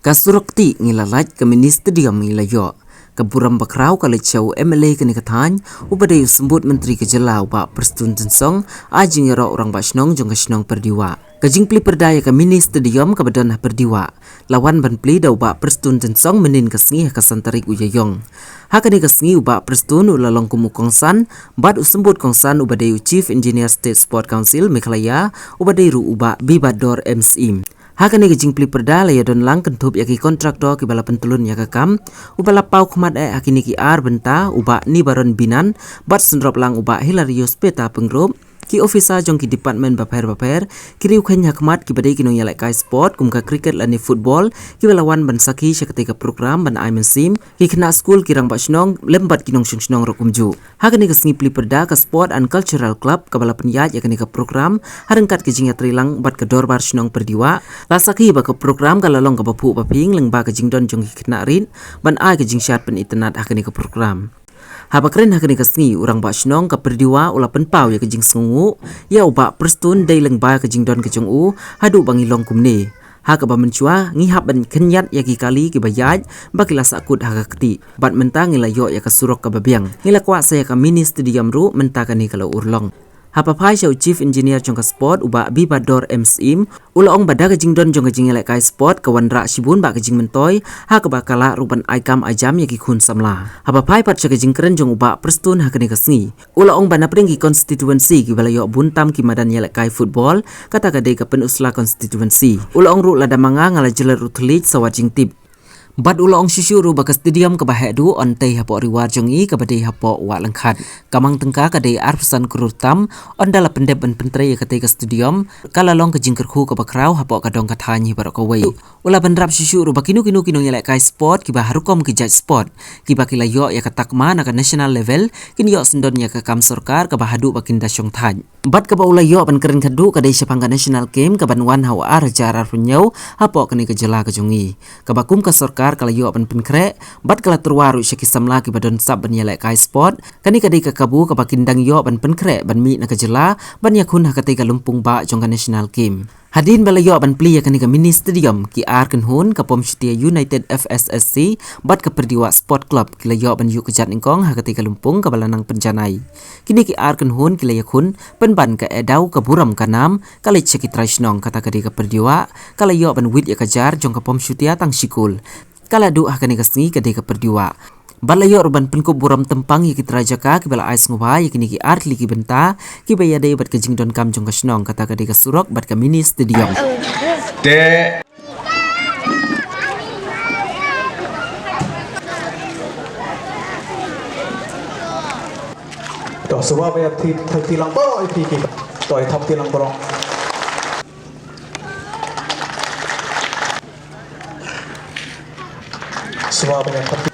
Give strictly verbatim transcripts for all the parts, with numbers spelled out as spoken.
Ka surok kti ngi la lait, ka mini stadium ngi la ïoh. Ka burom bakhraw ka leit sha u M L A kane ka thaiñ, uba dei u symbud myntri ka jylla u Bah Prestone Tynsong, ai jingïaroh u rangbah shnong jong ka shnong Pyrdiwah. Ka jingplie pyrda ïa ka mini stadium kaba don ha Pyrdiwah la wan ban plie da u Bah Prestone Tynsong mynhynnin ka sngi ha ka san tarik u Ïaïong. Ha kane ka sngi u Bah Prestone u la long kum u kongsan bad u symbud kongsan uba dei u Chief Engineer State Sport Council Meghalaya, uba dei ruh u Bah Bibador M Syiem. Ha kane ka jingplie pyrda la ïadon lang kynthup ïa ki kontraktor kiba la pyntlun ïa ka kam, uba la paw khmat eh ha kine ki ar bynta u Bah Nibaron Binan bad synrop lang u Bah Hilarius Peta Pyngrope, ki officer jong ki department bapher bapher, ki riewkheiñ ha khmat kiba dei ki nongïalehkai sport kum ka cricket lane football, kiba la wan ban sakhi sha katei ka program ban ai mynsiem, ki khynnah skul, ki rangbah shnong lem bad ki nongshong shnong ruh kumjuh. Ha kane ka sngi plie pyrda ka Sport and Cultural Club kaba la pynïaid ïa kane ka program ha ryngkat ka jingïatreilang bad ka Dorbar Shnong Pyrdiwah, la sakhi ba ka program ka la long kaba phuh ba phieng lyngba ka jingdon jong ki khynnah rit ban ai ka jingshad pynitynnad ha kane ka program. Haba kren ha kane ka sngi, u rangbah shnong ka Pyrdiwah u la pynpaw ïa ka jingsngewnguh ïa u Bah Prestone dei lyngba ka jingdon ka jong u haduh ba ngi long kumne. Ha kaba mynshuwa ngi hap ban khynñiat ïa ki kali kiba ïaid ba ki la sahkut ha ka kti. Bad mynta ngi la ïoh ïa ka surok kaba biang. Ngi la kwah sa ïa ka mini stadium ruh, mynta kane ka la urlong. Haba phai sha u Chief Engineer jong ka sport u Bah Bibador M Syiem, u la ong ba da ka jingdon jong ka jingïalehkai sport ka wanrah shibun bad ka jingmyntoi, ha kaba ka lah ruh ban ai kam ai jam ïa ki khun samla. Haba phai pat sha ka jingkren jong u Bah Prestone ha kane ka sngi, u la ong ba napdeng ki constituency kiba la ïoh bun tam ki madan ïalehkai football, kata ka dei ka Pynursla constituency. U la ong ruh lada ma nga nga la jyllad ruh thylliej sa wat jingtip. Bad u la ong shuh shuh ruh ba ka stadium kaba heh duh yn tei hapoh ri war jong ngi kaba dei hapoh Wah Lyngkhat. Ka mang tyngka ka dei arphew san klur tam, ynda la pyndep ban pyntrei ïa katei ka stadium, ka la long ka jingkyrkhu kaba khraw hapoh ka dong ka thaiñ hi baroh kawei. U la bynrap shuh shuh ruh ba kino kino ki nongïalehkai sport kiba ha rukom ki jait sport, kiba ki la ïoh ïa ka takma na ka national level, kin ïoh syndon ïa ka kam sorkar kaba haduh ba kin da shong thait. Bad kaba u la ïoh ban kren khatduh ka dei shaphang ka national game kaban wan ha u ar hajar arphew hynñiew hapoh kane ka jylla ka jong ngi, kaba kum ka sorkar ka la ïoh ban pynkhreh bad ka la tyrwa ruh sha ki samla kiba don sap ban ïalehkai sport. Kane ka dei ka kabu kaba kin dang ïoh ban pynkhreh ban mih na ka jylla ban ïakhun ha katei ka lympung bah jong ka national game. Hadien ba la ïoh ban plie ïa kane ka mini stadium, ki ar kynhun, ka Pom Shutia United F S S C bad ka Pyrdiwah Sport Club, ki la ïoh ban ïuh kjat nyngkong ha katei ka lympung kaba la nang pynjanai. Kine ki ar kynhun ki la ïakhun pynban ka eh daw, ka burom, ka nam ka leit sha ki trai shnong. Kata ka dei ka Pyrdiwah ka la ïoh ban wit ïa ka jar jong ka Pom Shutia tang shi kol. Ka la duh ha kane ka sngi ka dei ka Pyrdiwah. Bad la ïoh ruh ban pynkup burom tympang ïa ki trai jaka kiba la ai sngewbha ïa kine ki ar tylli ki bynta kiba ïadei bad ka jingdonkam jong ka shnong, kata ka dei ka surok bad ka mini stadium. Te To sngewbha ban ïa thap kti lang baroh ïa phi ki. To ïa thap kti lang baroh. Sngewbha ban ïa thap kti.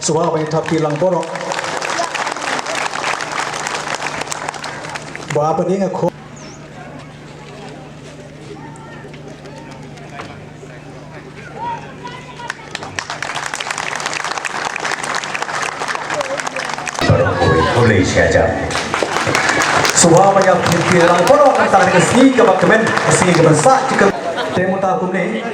Sngewbha ban ïa thap kti lang baroh. Ba ha pdeng ka khun. Khublei shibun. Sngewbha ban ïa thap kti lang baroh, kata ka sngi kaba kmen, ka sngi kaba sah jingkyrkhu. Te mynta kumne,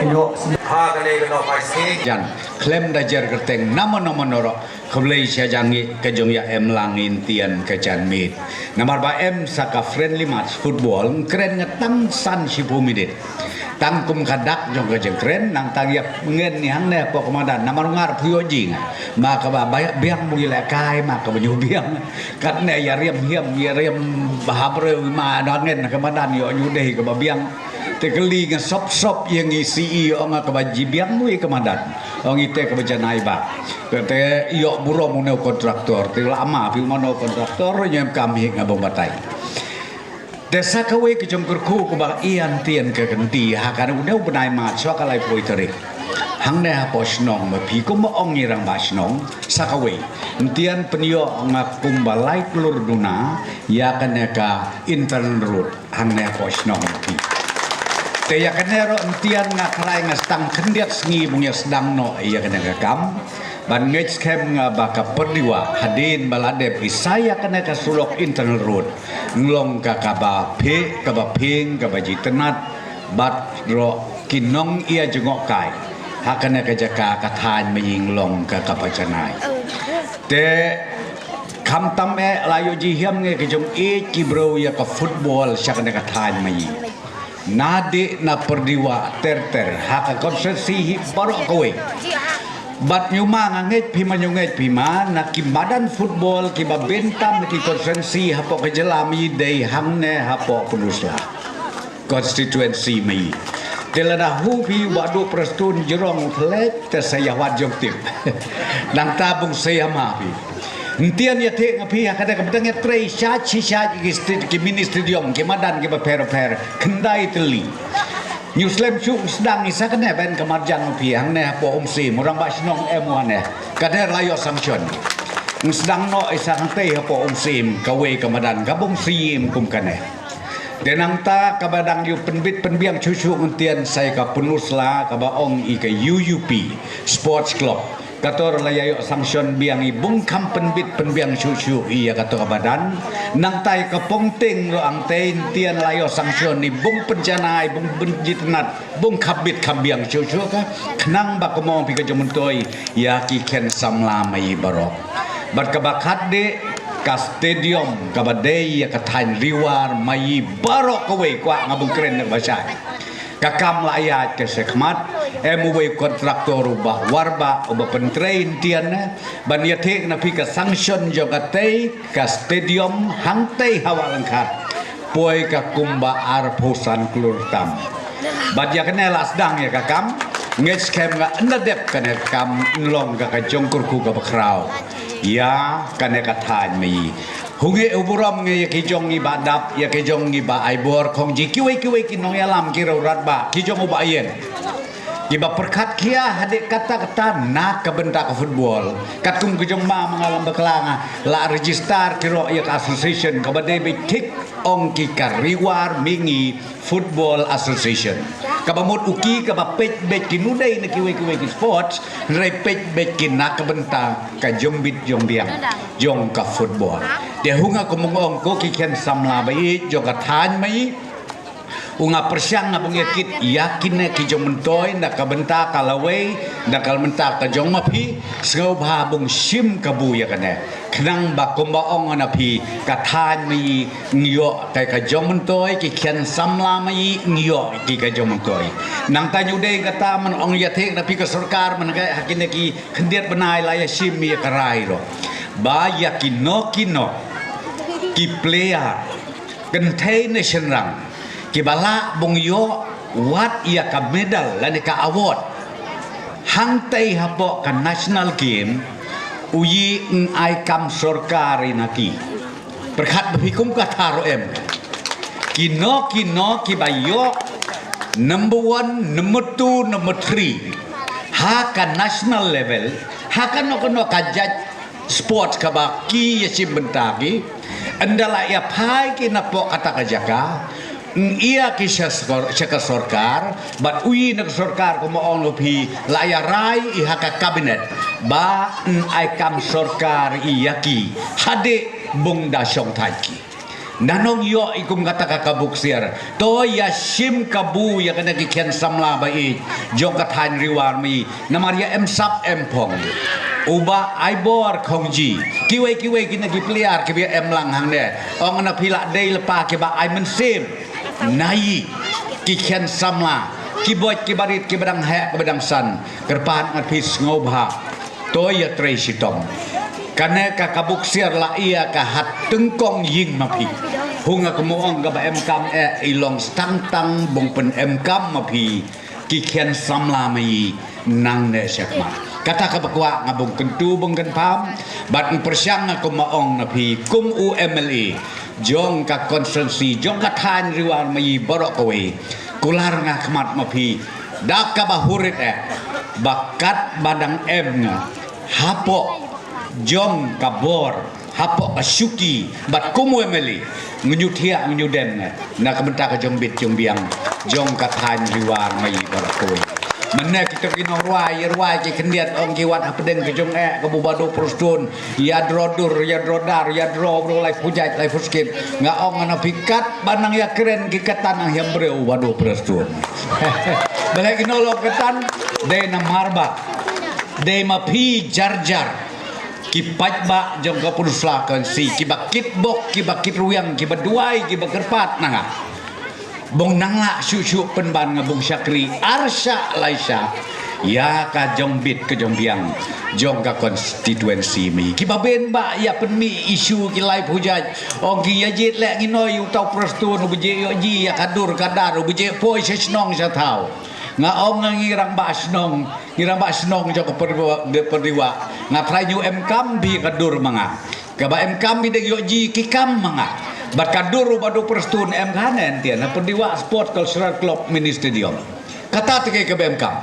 ïoh. Ha kane ka nongpai sngi. Jan, khlem da jer kyrteng namar namar nora. Khublei shibun ïa ka jong ïa em lang in tian ka jan miet. Namar ba em sa ka friendly match football, kren nga tang san shiphew minit. Tang kum ka dak jong ka jingkren, nang tang ïa ngen ni hangne hapoh ka madan. Namar nga ruh phi ïoh jing. Ma kaba biang bun ïalehkai, ma kaba ñiuh biang. Katne ïa riam hiam, ïa riam ba ha briew ma da ngen ka madan ïoh ñiuh dei kaba biang. Te kali nga sop sop ïa ngi C E, ong nga kaba ji biang mui ka madan. Ong ite kaba janai ba. Te ïoh burom une u kontraktor. Te la ma phi mano kontraktor, ñiem kam hi nga bym batai. Te sa kawei ka jingkyrkhu kaba ïa ntien ka kynti ha kane une u bnai March, shuwa ka laiphew tarik. Hangne hapoh shnong ma phi kumba ong ngi rangbah shnong, sa kawei. Ntien pynïoh nga kumba lai klur duna ïa kane ka internal road. Hangne hapoh shnong ma phi. Te ïa kane ruh yntian nga krai nga sdang khyndiat sngi bung ïa sdang noh ïa kane ka kam. Ban ngeit skhem nga ba ka Pyrdiwah hadien ba la dep i sa ïa kane ka surok internal road, nglong ka kaba phi, kaba phieng, kaba jitynnat, bad ruh ki nong ïa jngohkai ha kane ka jaka ka thaiñ Maïi, nglong ka kaba janai. Te khamtam eh la ïoh jinghiam ngi ki jong i ki briew ïa ka football sha kane ka thaiñ Maïi. Nadih na Pyrdiwah ter ter ha ka constituency hi baroh kawei. Bad ngi ma nga ngeit phi ma, ngi ngeit phi ma, na ki madan football kiba bynta na ki constituency hapoh ka jylla Maïi dei hangne hapoh Pynursla constituency Maïi. Te lada hu phi Bah Duh Prestone jrong thlet te sa ïa wad jong tip. Nangta bung sa ïa ma phi. Yntian ïa thik nga phi ha kata ka bteng ïa trei sha shi sha ki sti-, ki mini stadium, ki madan kiba pher pher, khyndai tylli. Ngi slem shu sdang i sa kane ban ka marjan ma phi hangne hapoh Umsim, u rangbah shnong em u hangne. Kane la ïoh sanction. Ngi sdang noh i sa hangtei hapoh Umsim, kawei ka madan ka bung siem kum kane. Te nangta kaba dang ïoh pynbit pynbiang shuh shuh yntian sa ïa ka Pynursla kaba ong i ka U U P Sports Club. Kato la ïa ïoh sanction biang i bung kham pynbit pynbiang shuh shuh ïa kato ka madan. Nangta ïa ka Pongting ruh hangtei yntian la ïoh sanction i bung pynjanai, bung pynjitynnat, bung kham bit kham biang shuh shuh ka. Khnang ba kumno phi ka jong myntoi ïa ki khian samla Maïi baroh. Bad kaba khatdei ka stadium kaba dei ïa ka thaiñ Ri War Maïi baroh kawei, kwah nga bung kren na kaba shai. Ka kam la ïaid ka shakhmat, em uwei u kontraktor u Bah Warbah uba pyntrei yntian, ban ïa thik na phi ka sanction jong katei ka stadium hangtei ha Wah Ryngkhat. Poi ka kumba arphew san klur tam. Bad ïa kane la sdang ïa ka kam, ngeit skhem nga ynda dep kane ka kam, nlong ka ka jong kyrkhu kaba khraw ïa kane ka thaiñ Maïi. Hu ngi u burom ngi ïa ki jong ngi Bah Dap, ïa ki jong ngi Bah Aibor Khongji, kiwei kiwei ki nongïalam, ki riew radbah, ki jong u Bah Ïen. Kiba pyrkhat khia hadeh katta katta na ka bynta ka football. Katkum ki jong ma ma nga lam bakla nga la register ki ruh ïa ka association kaba dei beit thik ong ki ka Ri War Maïi Football Association. Kaba mut u ki kaba peit beit ki nu dei na kiwei kiwei ki sports, hynrei peit beit ki na ka bynta ka jong bit jong biang jong ka football. Te hu nga kum ong ko ki khian samla ba ïeit jong ka thaiñ Maïi. U nga pyrshang nga bung ïa kit ïa kine ki jong myntoi na ka bynta ka lawei, na ka bynta ka jong ma phi, sngewbha bung shim kabu ïa kane. Khnang ba kumba ong na phi ka thaiñ Maïi ngi ïoh ka ka jong myntoi, ki khian samla Maïi ngi ïoh ki ka jong myntoi. Nangta ngi u dei kata man ong ïa thik na phi ka sorkar man ka ha kine ki khyndiat bnai la ïa shim ïa ka rai ruh. Ba ïa kino kino ki player kynthei ne shynrang kiba lah bung ïoh wat ïa ka medal lane ka award hangtei hapoh ka national game, u ïing ai kam sorkar ïa na ki. Pyrkhat ba phi kum ka thar ruh em. Kino kino kiba ïoh number one, number two, number three ha ka national level, ha kano kano ka jait sport kaba ki ïa shim bynta ki, ynda la ïa phai ki napoh kata ka jaka, ïa ki sha sor-, sha ka sorkar, bad u ïa na ka sorkar kumba ong na phi la ïa rai ïa ha ka cabinet ba yn ai kam sorkar ïa ki hadeh bung da shong thait ki. Nangno ïoh i kum kata ka kabu ksiar. To ïa shim kabu ïa kane ki khian samla ba ïeit jong ka thaiñ Ri War Maïi. Namar ïa em sap em phong. U Bah Aibor Khongji. Kiwei kiwei kine ki player kiba em lang hangne. Ong na phi la dei lypa kiba ai mynsiem. Nai ki khian samla. Ki boi kiba rit kiba dang heh kiba dang san. Kyrpad ngat phi sngewbha. To ïa trei shitom. Kane ka kabu ksiar la ïa ka hat tyngkong ïing ma phi. Hu nga kumno ong kaba em kam eh i long stang tang bung pynem kam ma phi. Ki khian samla Maïi nangne shakhmat. Kata kaba kwah nga bung kyntu bung kynpham. Bad nga pyrshang nga kumno ong na phi kum u M L A jong ka constituency jong ka thaiñ Ri War Maïi baroh kawei. Kular nga khmat ma phi da kaba hurit eh ba kat ba dang em nga hapoh jong ka bor Hapoh ka shuki bad kum u M L A, ngi ju thiah ngi ju dem na ka bynta ka jong bit jong biang jong ka thaiñ Ri War Mei baroh kawei. Mynne kita ki nongrwai ïa rwai ki khyndiat, ong ki wat hapdeng ka jong eh ka Bah Badu Prestone, ïa draw dur, ïa draw dar, ïa draw bro lai pujat lai puskit. Nga ong na phi katba nang ïa kren ki katan nang hiam briew Bah Badu Prestone. Balei ki nong long katan? Dei namar ba dei ma phi jar jar ki paidbah jong ka Pynursla Constituency, kiba kitbok, kiba kitrwiang, kiba duwai, kiba kyrpad na nga ba nang lah shuh shuh pynban nga bun shakri ar shah lai shah ïa ka jong bit ka jong biang jong ka constituency Mei. Kiba bun ba ïa pynmih issue ki lai pujat, ong ki ïa jied leh ngi noh ïa uta u Prestone uba jied ïoh ji ïa ka dur ka dar uba jied poi sha shnong sha thaw. Nga ong nga ngi rangbah shnong, ngi rangbah shnong jong ka Pyrdiwah, Pyrdiwah. Nga trai nyu em kam bi ka dur ma nga. Kaba em kam bi dek ïoh ji ki kam ma nga. Bad ka dur u Bah Badu Prestone em ka hanen tian ha Pyrdiwah Sport Cultural Club Mini Stadium. Kata te kaba em kam.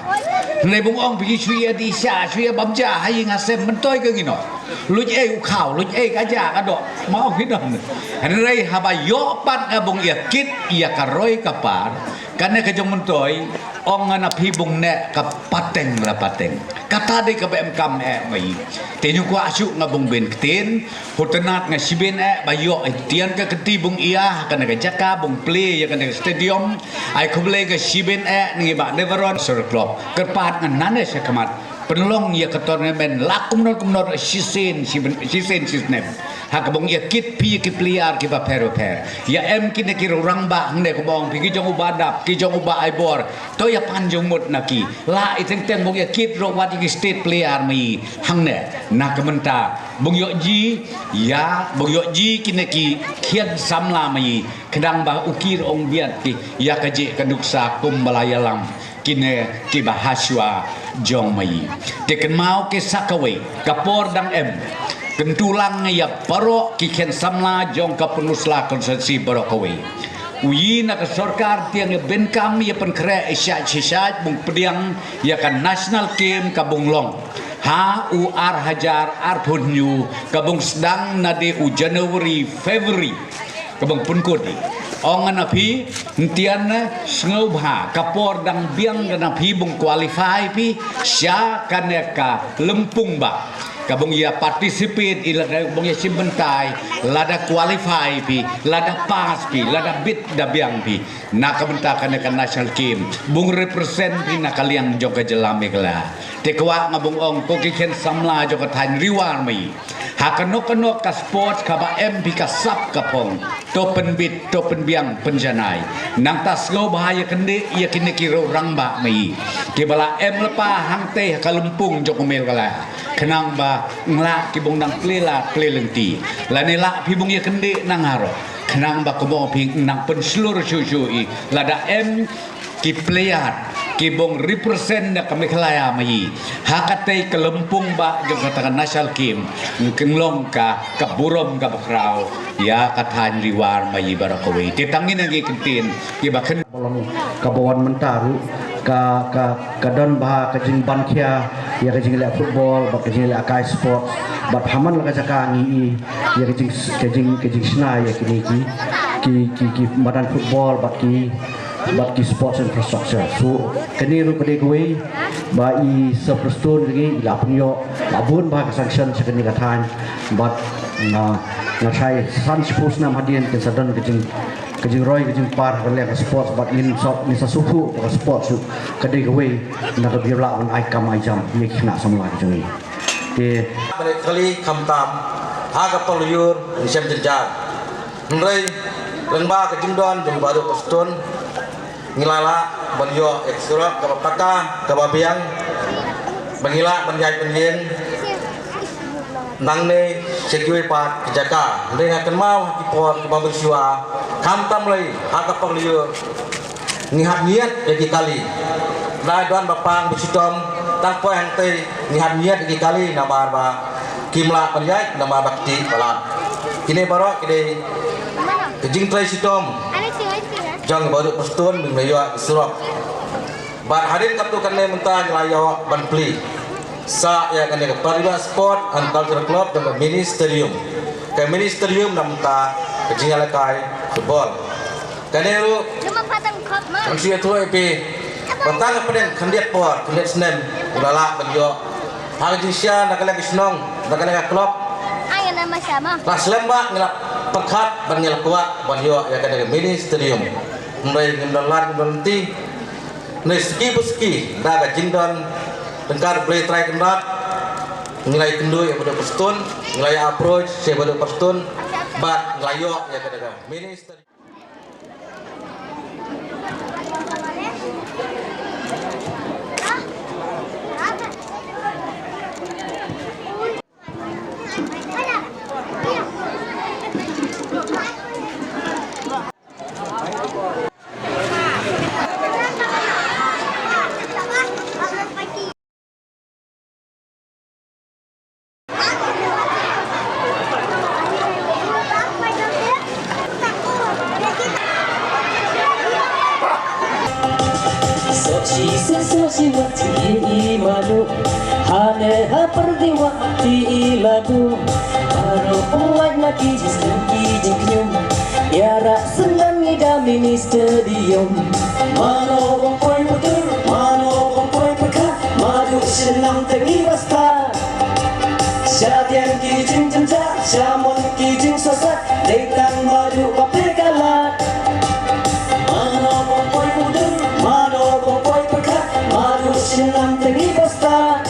Hynrei bun ong phi shu ïa di sha shu ïa bam ja ha ïing ha sem myntoi ka ngi noh. Luj ei u khaw, luj ei ka ja ka doh. Ma ong phi don. Hynrei haba ïoh pat nga bun ïa kit ïa ka roi ka par. Kane ka jong myntoi, ong nga na phi bun neh ka pateng la pateng. Kata dei kaba em kam eh Mei. Te nyu kwah shuh nga bun bun ktien, hutnat nga shibun eh ba ïoh ïa tian ka kti bun ïa kane ka jaka bun plie ïa kane ka stadium. Ai khublei nga shibun eh ngi ba Neveron Soccer Club. Kyrpad nga nane sha khmat. Pynlong ïa ka tournament la kumno kumno shisien shisnem. Ha ka bun ïa kit phi ïa ki player kiba pher ba pher. Ïa em kine ki rurang ba hangne kumba ong phi ki jong u Bah Dap, ki jong u Bah Aibor. To ïa pan jong mut na ki. La i teng teng bun ïa kit ruh wat ïa ki state player Mei hangne. Na ka mynta bun ïoh ji ïa bun ïoh ji kine ki khian samla Mei. Khnang ba u kir ong biat ki ïa ka jeh ka nuksa kumba la ïalam kine kiba hashwa jong Mei. Te kynmaw ki sa kawei ka por dang em. Kyntu lang ïa baroh ki khian samla jong ka Pynursla Constituency baroh kawei. U yi na ka sorkar tiang ïa bun kam ïa pynkhreh ïa shait shait bun pdiang ïa ka national game ka bun long ha u ar hajar arphew hynñiew ka bun sdang na de u January February. Ka bun pynkut i ong nga na phi, hyntian sngewbha ka por dang biang nga na phi bun qualify phi sha kane ka lympung ba ka bun ïa participate i lada bun ïa shim bynta i lada qualify phi lada pass phi lada bit da biang phi na ka bynta kane ka national game bun represent phi na ka liang jong ka jylla Meghalaya. Te kwah nga bun ong ko ki khian samla jong ka thaiñ Ri War Mei. Ha kano kano ka sport kaba em phi ka sap ka phong. To pynbit to pynbiang pynjanai. Nangta sngewbha ïa kane ïa kine ki rurang ba Mei. Kiba la em lypa hangtei ha ka lympung jong u Meghalaya. Khnang ba ngla ki bun nang plie la plie lynti. Lane la phi bun ïa kane nang haro. Khnang ba kumba phi nang pynshlur shuh shuh i lada em ki player ki bun represent na ka Meghalaya Mei. Ha katei ka lympung ba jong kata ka national game. Kynlong ka ka burom ka bakhraw ïa ka thaiñ Ri War Mei baroh kawei. Te tang ïa ngi kyntien kiba khyn Ba long kaba wan mynta ruh ka ka ka don ba ka jingban khia ïa ka jingleh football bad ka jingleh kai sports bad ha man la ka jaka ngi i ïa ka jing ka jing ka jingshna ïa kine ki ki ki ki madan football bad ki bad ki sports infrastructure. So kane ruh ka dei kawei ba i Sir Prestone jong ngi i la pynïoh la bun ba ka sanction sha kane ka thaiñ bad nga nga trai san shiphew snem hadien kin sa don ka jing ka jingroi ka jingpar ka leh ka sports bad ngin sa ngin sa sngewthuh ka sports ruh ka dei kawei na ka biang lah ban ai kam ai jam ïa ki khynnah samla ka jong ngi. Te Bane kali khamtam ha ka por lyiur ngi shem jynjar. Hynrei lyngba ka jingdon jong Bah Duk Prestone ngi la lah ban ïoh ïa ka surok kaba paka kaba biang ba ngi lah ban ïaid ban ïeng nangne sha kiwei pat ki jaka. Hynrei nga kynmaw ha ki por kiba mynshuwa khamtam lei ha ka por lyiur ngi hap ñiad ïa ki kali. Dei don ba pang ba shitom tang poi hangtei ngi hap ñiad ïa ki kali namar ba kim lah ban ïaid namar ba kti palat. Kine baroh ki dei ka jingtrei shitom jong Bah Duk Prestone ba ngin ïoh surok. Bad hadien katto katne mynta ngi la ïoh ban plie sa ïa kane ka Pyrdiwah Sport and Cultural Club jong ka Mini Stadium. Ka mini stadium namar ka jingïalehkai football. Kane ruh ngan shu ïathuh ïa phi, ba tang hapdeng khyndiat por, khyndiat snem ngi la lah ban ïoh ha ka jingshisha na ka liang ka shnong, na ka liang ka club. La slem bha ngi la pyrkhat bad ngi la kwah ban ïoh ïa kane ka mini stadium. Hynrei ngim don lad, ngim don lynti. Hynrei suki pa suki, da ka jingdon ryngkat U Blei Trai Kynrad, ngi la ïakynduh ïa Bah Duh Prestone, ngi la ïa approach sha Bah Duh Prestone, bad ngi la ïoh ïa kane ka mini stadium. Soh shi soh soh shi wat jingim i Madu. Hane ha pyrdi wat ti i Ladu. Baroh pynwait na ki jingslem ki jingkñium. Ïarap sngewdon ngi da mini stadium. Mano bym poi mudur, mano bym poi pyrkhat, Madu shnam te ngi ba stad. Shadien ki jingjynjar, sha mon ki jingsosat, dei tang Madu ba pyrkhat lad. Mano bym poi mudur, mano bym poi pyrkhat, Madu shnam te ngi ba stad.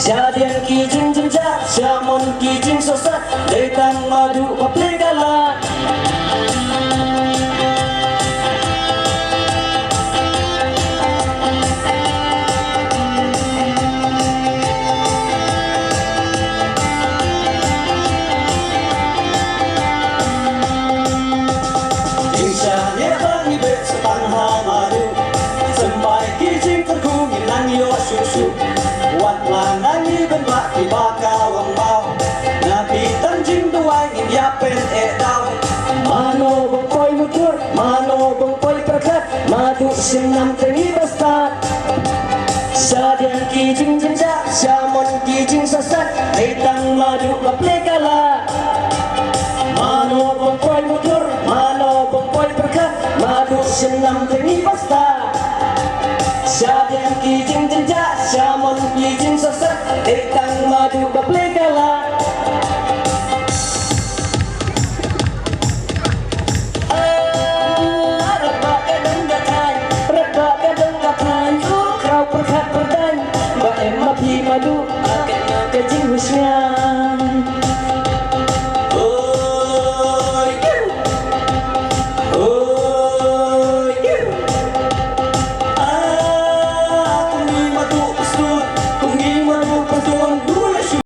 Shadien ki jingjynjar, sha mon ki jingsosat, dei tang Madu ba pyrkhat lad. Jingshisha ba ngi beh sa tang ha Madu. Symbai ki jingkyrkhu ngin nang ïoh shuh shuh. Wat la nang i ban ba ki ba ka wang baw. Na ki tang jingduwai ngin ïa pyneh daw. Mano bym poi mudur, mano bym poi pyrkhat, Madu shnam te ngi ba stad. Shadien ki jingjynjar, sha mon ki jingsosat, dei tang Madu ba pyrkhat lad. Mano bym poi mudur, mano bym poi pyrkhat, Madu shnam te ngi ba stad. Shadien ki jingjynjar, sha mon ki jingsosat, dei tang Madu ba pyrkhat lad. Ah, rat ba ka dang ka thaiñ, rat ba ka dang ka thaiñ, u khraw pyrkhat pyrdaiñ, ba em ma phi Madu, ah, ka em ma ka jinghush ngan. Oi, kiu. Oi, kiu. Ah, kum ngi Madu Prestone, kum ngi Madu Prestone.